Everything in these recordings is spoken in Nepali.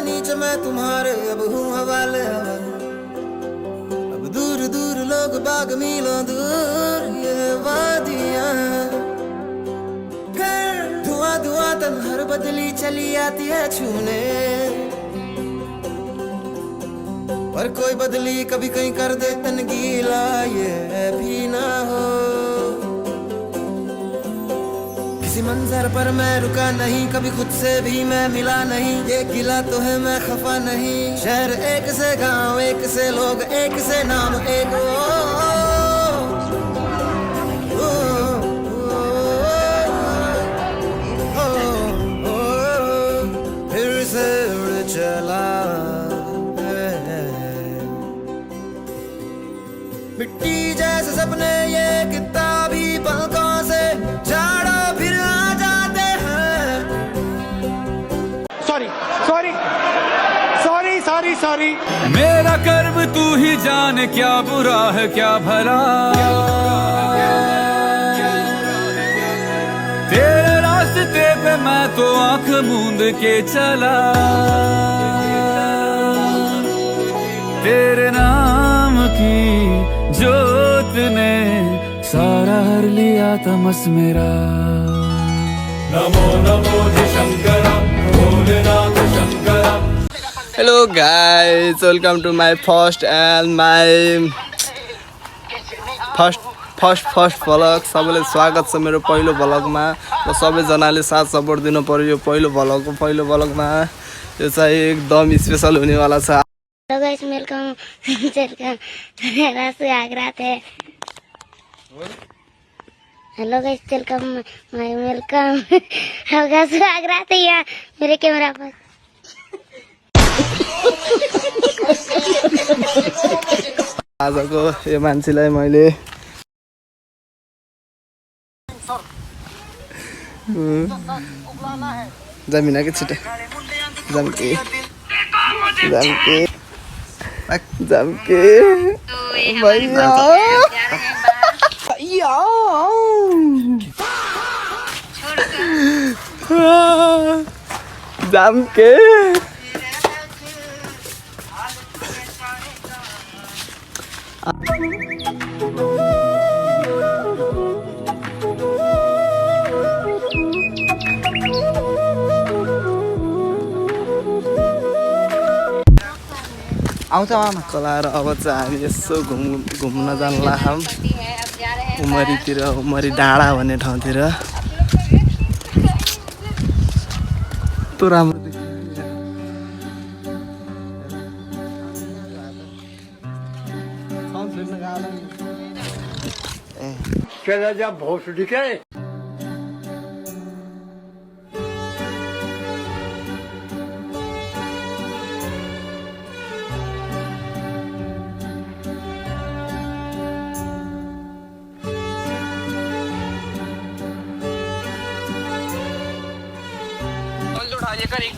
नीचे मैं तुम्हारे अब हूँ हवाले अब दूर दूर लोग बाग मीलों दूर ये वादियाँ धुआं धुआं तन हर बदली चली आती है छूने पर कोई बदली कभी कहीं कर दे तन गीला ये भी ना हो किसी मंजर पर मैं रुका नहीं कभी खुद से भी मैं मिला नहीं ये गिला तो है मैं खफा नहीं शहर एक से गांव एक से लोग एक से नाम एक फिर से उड़ चला मिट्टी जैसे सपने ये किताबी पलकों से झाड़ो फिर आ जाते हैं sorry sorry sorry sorry sorry मेरा कर्म तू ही जाने क्या बुरा है क्या भला तेरे रास्ते पे मैं तो आंख मूंद के चला तेरे नाम की जोत ने सारा हर लिया तमस मेरा Namo Namo Shankar Bholenath Shankar Hello guys, welcome to my first and my first vlog. सबैले स्वागत छ मेरो पहिलो भ्लगमा र सबैजनाले साथ सपोर्ट दिनु पर्यो यो पहिलो भ्लगमा यो चाहिँ एकदम स्पेशल हुनेवाला छ हेलो गाइस वेलकम मेरा सुहागरा थे हेलो गाइस वेलकम होगा सुहागरा थे यहाँ मेरे कैमरा पर आजको यो मान्छेलाई मैले जमिना के छिटे जमके भैया जमके आउँछ मामा चलाएर अब चाहिँ हामी यसो घुम्न जान लाखौँ उमरी डाँडा भन्ने ठाउँतिर त्यो राम्रो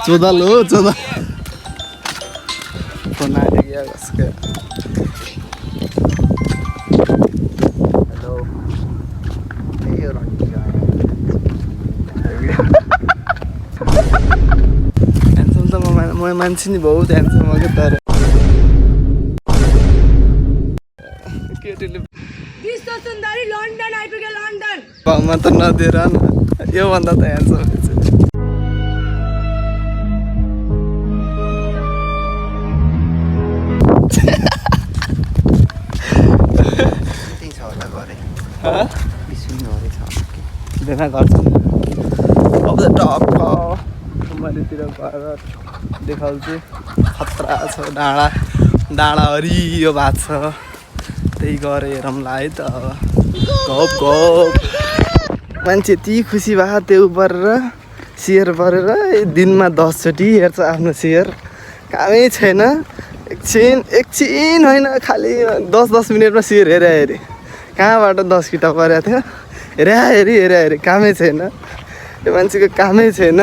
चौदह फोन आ गया उसका हेलो ये हैंडसम तो मैं मान्छे नि बहुत हैंडसम हो के तर केटीले विश्व सुन्दरी लन्डन आइपुग्यो लन्डन भाउमा त नदिएर न यो भन्दा त हैंडसम देखा गर्छन् अब त टक्क उमारितिर गएर देखाउँछु खतरा छ डाँडा हरियो भएको छ त्यही गएर हेरौँला है त गफ मान्छे यति खुसी भएको त्यो गरेर सेयर गरेर दिनमा 10 चोटि हेर्छ आफ्नो सेयर कामै छैन एकछिन होइन खालि 10 मिनटमा सेयर हेरे कहाँबाट 10 किताब गरेको थियो हेरे कामै छैन यो मान्छेको कामै छैन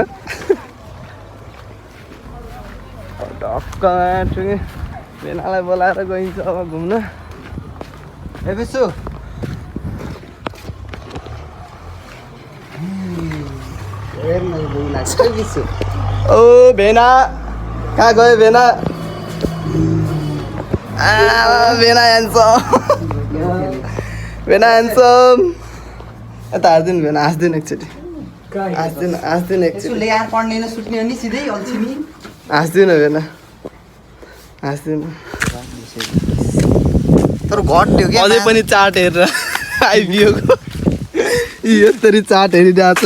ढक्क बेनालाई बोलाएर गइन्छ अब घुम्न ए बेसु ओ भेना कहाँ गयो भेना भेना ह्यान्सम भेना ह्यान्सम यता हारिदिनु भेना हाँस्दिनु एकचोटि हाँस्दिनु एकचोटि यार पढ्ने सुत्ने अनि सिधै अल्छी नि हाँस्दिनु भेना हाँस्दिनु तर घट्यो क्या अझै पनि चार्ट हेरेर आइबियोको यसरी चार्ट हेरिरहेको छ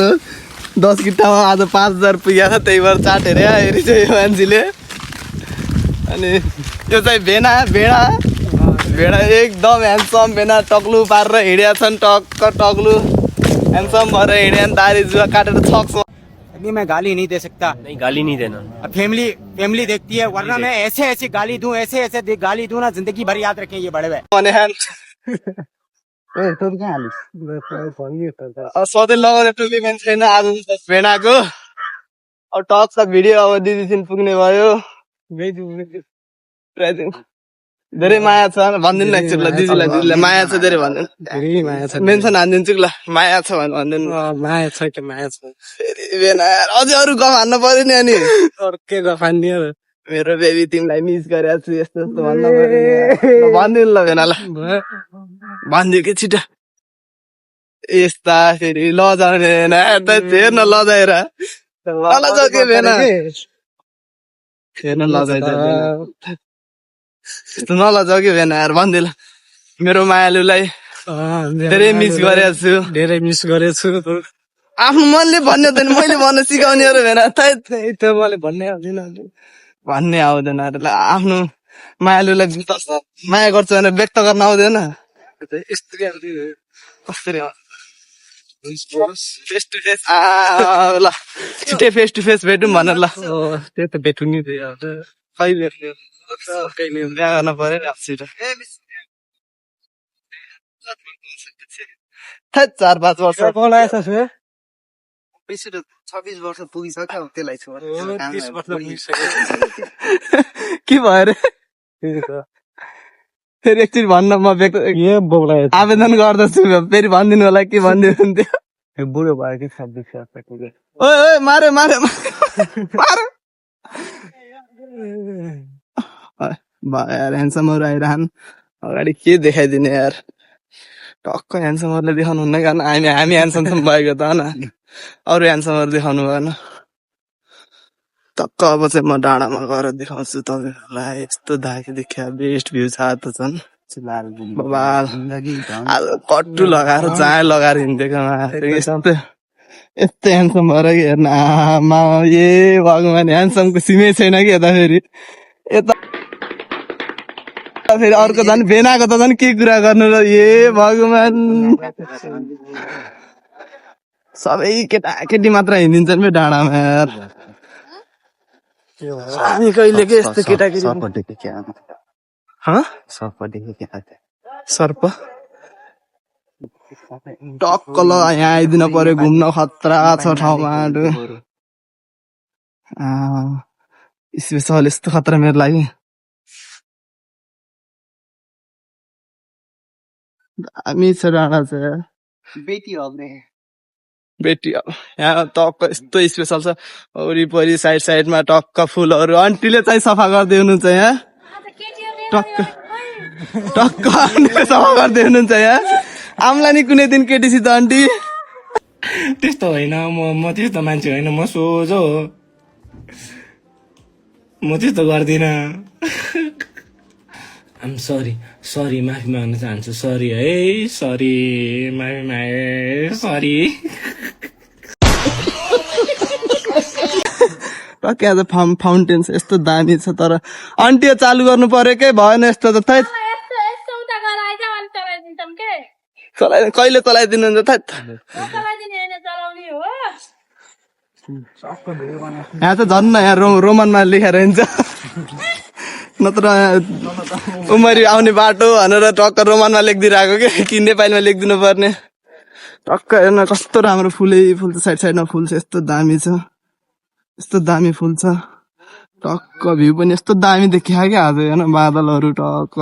10 किट्टामा आज 5000 पुगेको छ त्यही भएर चार्ट हेरि चाहिँ यो मान्छेले अनि यो चाहिँ भेडा एकदम ह्यान्डसम भेडा टक्लु पारेर हिँडेका छन् टक्क टक्लु ह्यान्डसम भएर हिँड्या दारी जुवा काटेर छक्छ अभी मैं गाली नहीं दे सकता। नहीं गाली नहीं देना। अब फैमिली देखती है, वरना मैं ऐसे गाली दूं, ऐसे गाली दूं ना, जिंदगी भर याद रखें ये बड़े भाई। भने सधैँ लगाउने टोपी पनि छैन आज भेडाको अब टक्स भिडियो अब दिदीसिन पुग्ने भयो धेरै माया छ भनिदिनु न एकचोटि ल दिदीलाई माया छ धेरै भनिदिनु मेन्सन हानिदिन्छु ल माया छ भने भनिदिनु माया छ कि माया छ अझै अरू गफ हान्नु पर्यो नि अनि के गफ हान्ने मेरो बेबी तिमीलाई मिस गरेको छु यस्तो यस्तो भन्नु पर्यो भनिदिनु ल भेनालाई भनिदियो कि छिटो यस्ता फेरि लजाउने हेर्न लजाएर लजाउ के भेना हेर्न लजाइदियो यस्तो नलजाउ कि भेना यार भनिदिनु मेरो मायालुलाई धेरै मिस गरेको छु आफ्नो मनले भन्ने त मैले भन्न सिकाउने भेना मैले भन्ने आउँदैन आफ्नो मायालुलाई माया गर्छ भने व्यक्त गर्न आउँदैन कसरी फेस टु फेस ल छिटै फेस टु फेस भेटौँ भनेर ल त्यही त भेटु नि कहिले बिहा गर्न पर्यो नि छिटो 4-5 वर्ष 26 वर्ष पुगिसक्यो त्यसलाई छोडेर के भयो रे फेरि एकचोटि भन्न म व्यक्त आवेदन गर्दछु फेरि भनिदिनु होला के भनिदिनु हुन्थ्यो बुढो भयो कि 26 ओए मारे यार ह्यान्डसमहरू आइरहन् अगाडि के देखाइदिने यार टक्क ह्यान्डसमहरूले देखाउनु हुन्न कारण हामी ह्यान्डसम भएको त होइन अरू ह्यान्डसमहरू देखाउनु भएन टक्क अब चाहिँ म डाँडामा गएर देखाउँछु तपाईँहरूलाई यस्तो दामी देखिया बेस्ट भ्यू छ त झन् आज कट्टु लगाएर चाय लगाएर हिँडेको यस्तो ह्यान्डसम भएर कि हेर्न आमा ए भगवान् ह्यान्डसमको सिमै छैन कि यता फेरि यता फेरि अर्को झन् भेनाको त झन् के कुरा गर्नु र ए भगवान् सबै केटाकेटी मात्र हिँडिन्छन् बे डाँडामा यार हामी कहिले के यस्तो केटाकेटी सर्प टक्क ल यहाँ आइदिन पर्यो घुम्न खतरा छ ठाउँमा स्पेसल यस्तो खतरा मेरो लागि दामी छ डाँडा चाहिँ बेटी अब यहाँ टक्क यस्तो स्पेसल छ वरिपरि साइडमा टक्क फुलहरू आन्टीले चाहिँ सफा गर्दै हुनुहुन्छ यहाँ टक्क आन्टीले सफा गर्दै हुनुहुन्छ यहाँ आम्ला नि कुनै दिन केटीसित आन्टी त्यस्तो होइन म त्यस्तो मान्छे होइन म सोझो हो म त्यस्तो गर्दिनँ आम सरी माफी माग्न चाहन्छु सरी है सरी माफी मागे सरी टक्कै आज फाउन्टेन यस्तो दामी छ तर आन्टी चालु गर्नु पर्यो के भएन यस्तो त थै कहिले चलाइदिनुहुन्छ थै यहाँ त झन् यहाँ रोमनमा लेखेर हिँड्छ नत्र उमरी आउने बाटो भनेर टक्क रोमनमा लेखिदिरहेको कि नेपालीमा लेखिदिनु पर्ने टक्क हेर्न कस्तो राम्रो फुल छ साइडमा फुल छ यस्तो दामी छ यस्तो दामी फुल छ टक्क भ्यू पनि यस्तो दामी देखियो क्या आज हेर्न बादलहरू टक्क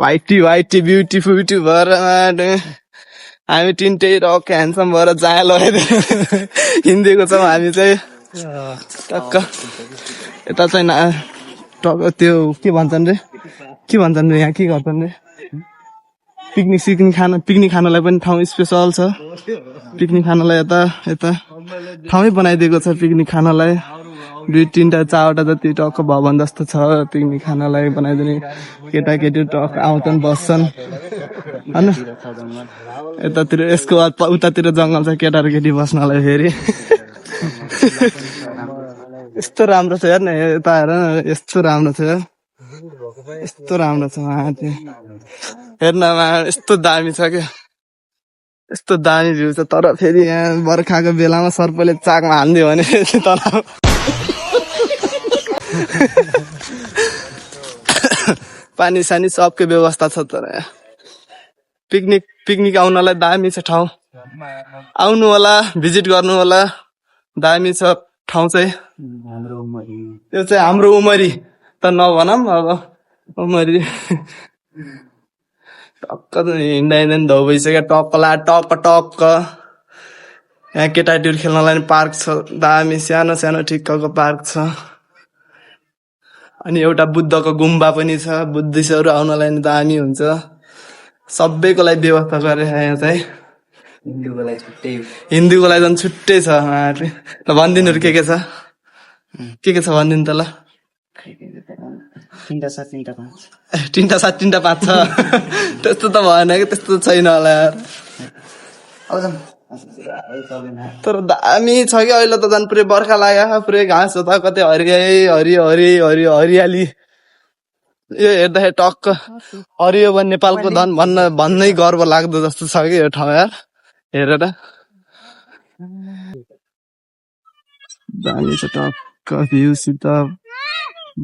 वाइटी ब्युटिफुल भएर हामी तिनटै टक्क ह्यान्डसम भएर जाँ लगाइदियो हिँडेको छौँ हामी चाहिँ टक्क यता चाहिँ त्यो के भन्छन् रे यहाँ के गर्छन् रे पिकनिक खानलाई पनि ठाउँ स्पेसल छ पिकनिक खानलाई यता ठाउँै बनाइदिएको छ पिकनिक खानलाई 2-3टा 4वटा जति टक्क भवन जस्तो छ पिकनिक खानलाई बनाइदिने केटाकेटी टक्क आउँछन् बस्छन् हैन यतातिर यसको उतातिर जङ्गल छ केटा र केटी बस्नलाई फेरि यस्तो राम्रो छ हेर्न यता हेर यस्तो राम्रो छ माथि हेर्न यस्तो दामी छ क्या यस्तो दामी भ्यू छ तर फेरि यहाँ बर्खाको बेलामा सर्पले चाकमा हान्दियो भने तल पानी सानी सबको व्यवस्था छ तर पिकनिक आउनलाई दामी छ ठाउँ आउनु होला भिजिट गर्नु होला दामी छ ठाउँ चाहिँ त्यो चाहिँ हाम्रो उमरी त नभनौँ अब उमरी टक्क हिँड्दा धौ भइसक्यो टक्क यहाँ केटाकेटीहरू खेल्नलाई पार्क छ दामी सानो ठिक्कको पार्क छ अनि एउटा बुद्धको गुम्बा पनि छ बुद्धिस्टहरू आउनलाई दामी हुन्छ सबैको लागि व्यवस्था गरे यहाँ चाहिँ हिन्दूको लागि झन् छुट्टै छ ल भनिदिनुहरू के छ भनिदिनु त ल 3टा 7 3टा 5 3टा 7 3टा 5 छ त्यस्तो त भएन कि त्यस्तो छैन होला यार तर दामी छ कि अहिले त झन् पुरै बर्खा लाग्यो पुरै घाँस हो त कतै हरियाली यो हेर्दाखेरि टक्क हरियो भने नेपालको धन भन्नै गर्व लाग्दो जस्तो छ कि यो ठाउँ यार हेरेर दामी छ टक्क भ्यूसित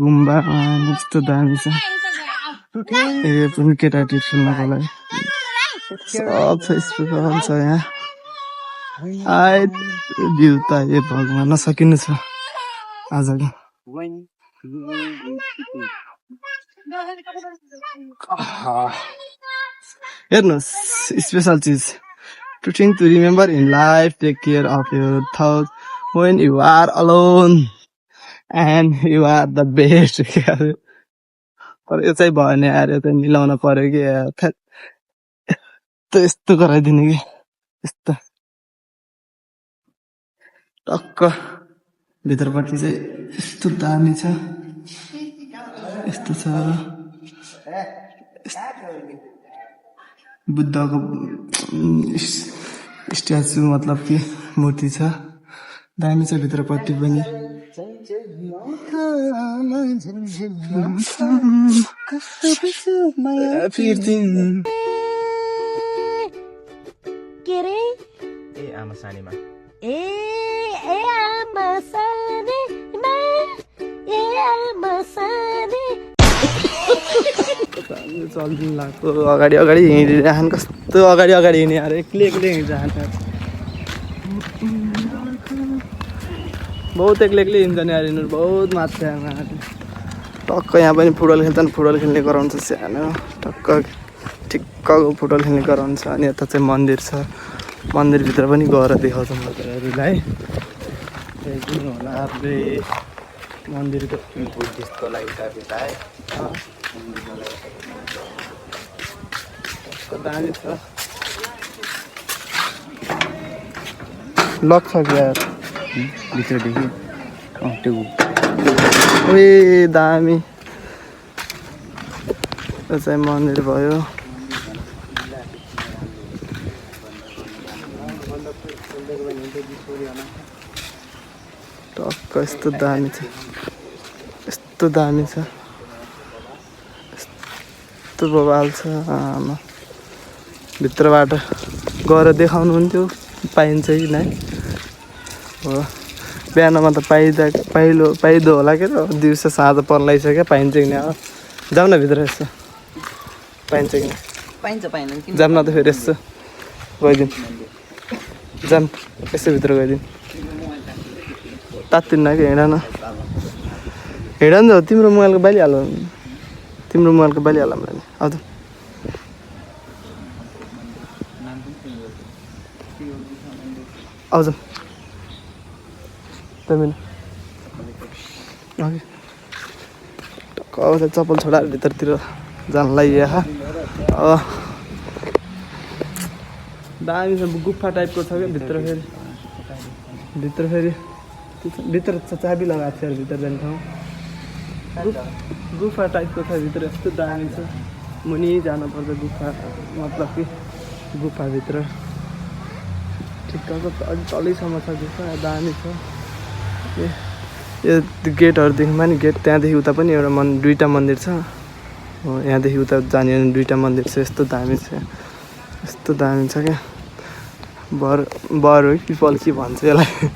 गुम्बा यस्तो दामी छ ए पनि केटाकेटी खेल्नको लागि सब छ स्पेसल छ यहाँ भ्यू त ए भगवान नसकिनु छ आजको हेर्नुहोस् स्पेसल चिज to think to remember in life, take care of your thoughts when you are alone and you are the best. तर यो चाहिँ भएन यार यो चाहिँ मिलाउन पर्यो कि यस्तो गराइदिने कि यस्तो टक्क भित्रपट्टि चाहिँ यस्तो दामी छ यस्तो छ बुद्धको स्ट्याचु मतलब कि मूर्ति छ दामी छ भित्रपट्टि पनि आमा सानीमा चल्दिन लाग्यो अगाडि हिँडिरहन् कस्तो अगाडि हिँड्ने अरे एक्लै हिँडिरहन् बहुत एक्लै हिँड्छ नि अरे यिनीहरू बहुत माथि टक्क यहाँ पनि फुटबल खेल्छन् फुटबल खेल्ने गराउनु छ सानो टक्क ठिक्कको फुटबल खेल्ने गराउनु छ अनि यता चाहिँ मन्दिर छ मन्दिरभित्र पनि गएर देखाउँछौँ तपाईँहरूलाई होला आफ्नै मन्दिरको बुद्धिस्टको लागि दामी छ लक छ क्या भित्रदेखि त्यो ओए दामी यो चाहिँ मन्दिर भयो टक्क यस्तो दामी छ यस्तो बवाल छ आमा भित्रबाट गएर देखाउनुहुन्थ्यो पाइन्छ कि नै हो बिहानमा त पाइदो होला के त दिउँसो साँझ पर्लाइसक्यो पाइन्छ कि नै हो जाउँ न भित्र यसो पाइन्छ कि नै पाइन्छ जाउँ न त फेरि यसो गइदिउँ जाउँ यसो भित्र गइदिउँ तात्तिन्न कि हिँड न जाऊ तिम्रो मोबाइलको बालिहाल मैले आउँछ आउँछ त स्टामिना टक्क चप्पल छोडाएर भित्रतिर जानलाई यहाँ दामी छ गुफा टाइपको छ क्या भित्र फेरि चाबी लगाएको छ भित्र जाने ठाउँ गुफा टाइपको छ भित्र यस्तो दामी छ मुनि जानुपर्छ गुफा मतलब कि गुफाभित्र ठिक्कको अलि तलैसम्म छ गुफा दामी छ यो गेटहरूदेखि पनि गेट त्यहाँदेखि उता पनि एउटा दुईवटा मन्दिर छ यहाँदेखि उता जाने दुईवटा मन्दिर छ यस्तो दामी छ क्या बर हो कि पिपल के भन्छ यसलाई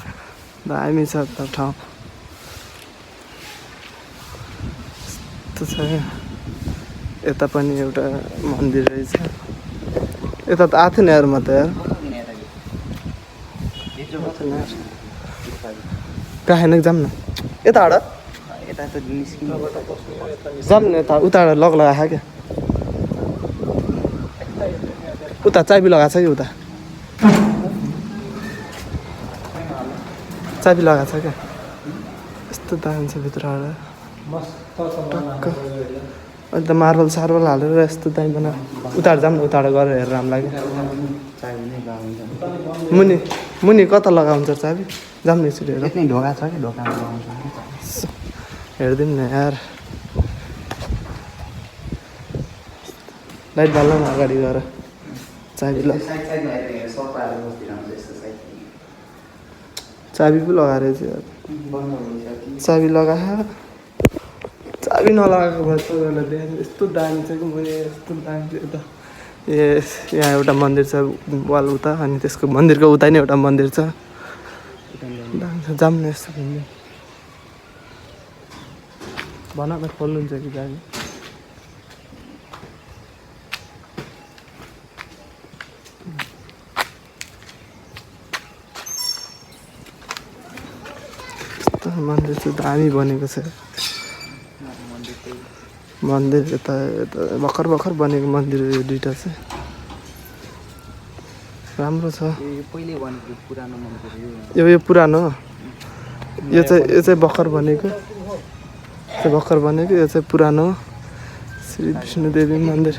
दामी छ त ठाउँ यस्तो छ यता पनि एउटा मन्दिर रहेछ यता त आएको थिएन यार म त यार कहाँ हेर्न जाऊँ न यताबाट जाऊँ न यता उताबाट लग लगाएको क्या उता चाबी लगाएको छ कि उता चाबी लगाएको छ क्या यस्तो दामी छ भित्रबाट अन्त मार्बल सार्बल हालेर यस्तो दामी बना उताबाट जाऊँ न उताबाट गएर हेरेर राम्रो लाग्यो मुनि कता लगाउँछ चाबी जाऊँ न यसरी हेर ढोका छ कि ढोकामा लगाउँछ हेरिदिउँ न यार लाइट बाल्न न अगाडि गएर चाबी चाबी पो लगाएर चाबी नलगाएको भए तपाईँहरूलाई देखाएको यस्तो दामी छ कि मैले यस्तो दामी छ यता यहाँ एउटा मन्दिर छ वाल उता अनि त्यसको मन्दिरको उता नि एउटा मन्दिर छ दामी छ जाऊँ न यस्तो घुम्ने भन न खोल्नुहुन्छ कि जाने मन्दिर चाहिँ दामी बनेको छ मन्दिर यता भर्खर बनेको मन्दिर यो दुईवटा चाहिँ राम्रो छ यो पुरानो हो यो चाहिँ भर्खर बनेको यो चाहिँ पुरानो श्री विष्णुदेवी मन्दिर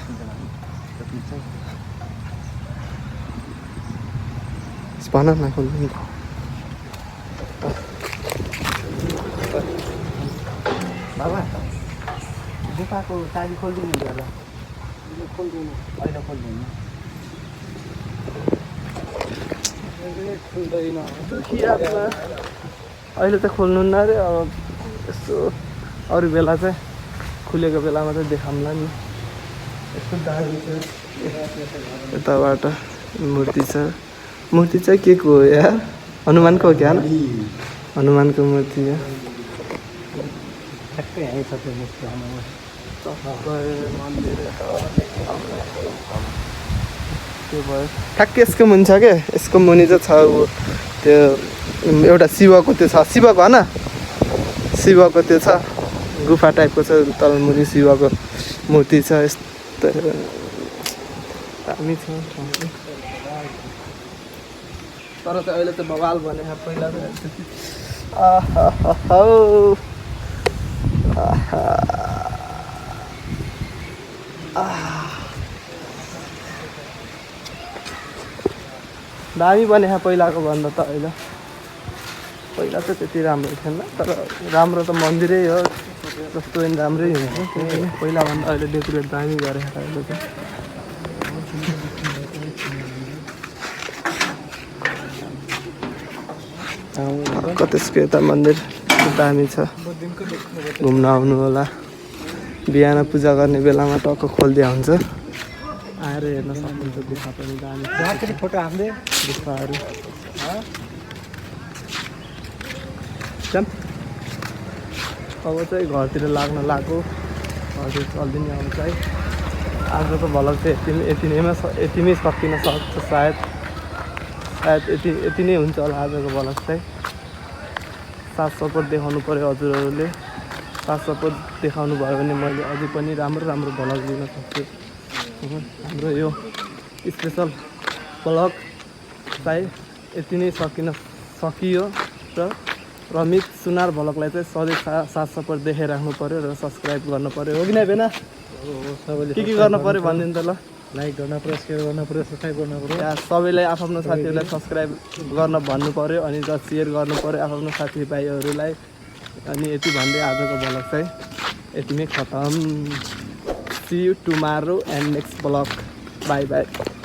भन न खोल्नु बाबा गुफाको चाबी खोलिदिनु होला खोलिदिनु अहिले खोलिदिनु अहिले त खोल्नुहुन्न अरे अब यस्तो अरू बेला चाहिँ खुलेको बेलामा चाहिँ देखाउँला नि यस्तो दामी छ यताबाट मूर्ति चाहिँ के को हो यार हनुमानको हो क्या हनुमानको मूर्ति हो ठ्याक्कै यहीँ छ त्यो मूर्ति त्यो भयो ठ्याक्कै यसको मुनि छ क्या यसको मुनि चाहिँ छ त्यो एउटा शिवको त्यो छ शिवको होइन शिवको त्यो छ गुफा टाइपको छ तल मुनि शिवको मूर्ति छ यस्तो दामी छ तर चाहिँ अहिले त बवाल भने पहिला दामी बने पहिलाको भन्दा त अहिले पहिला त त्यति राम्रो थिएन तर राम्रो त मन्दिरै हो जस्तो पनि राम्रै हुन्छ पहिलाभन्दा अहिले डेकोरेट दामी गरेर अहिले चाहिँ त्यसको यता मन्दिर दामी छ घुम्न आउनु होला बिहान पूजा गर्ने बेलामा टक्क खोलिदिया हुन्छ आएर हेर्न सक्नुहुन्छ गुफा पनि दामी फोटो हाल्दै गुफाहरू अब चाहिँ घरतिर लाग्न लाग्यो घरतिर चल्दिने अब चाहिँ आजको भ्लग चाहिँ यति नै सकिन सक्छ सायद यति नै हुन्छ होला आजको भ्लग चाहिँ साथ सपोर्ट देखाउनु पऱ्यो हजुरहरूले साथ सपोर्ट देखाउनु भयो भने मैले अझै पनि राम्रो भ्लग दिन सक्छु हाम्रो यो स्पेसल भ्लग चाहिँ यति नै सकियो र रमित सुनार भ्लगलाई चाहिँ सधैँ साथ सपोर्ट देखाइराख्नु पर्यो र सब्सक्राइब गर्नु पर्यो हो कि नै बेना के गर्नु पर्यो भनिदिनु त ल लाइक गर्न पर्यो सेयर गर्न पर्यो सब्सक्राइब गर्न पर्यो सबैलाई आफ्नो साथीहरूलाई सब्सक्राइब गर्न भन्नु पर्यो अनि सेयर गर्नु पर्यो आफ्नो साथीभाइहरूलाई अनि यति भन्दै आजको भ्लग चाहिँ यति नै खतम see you tomorrow and next vlog bye by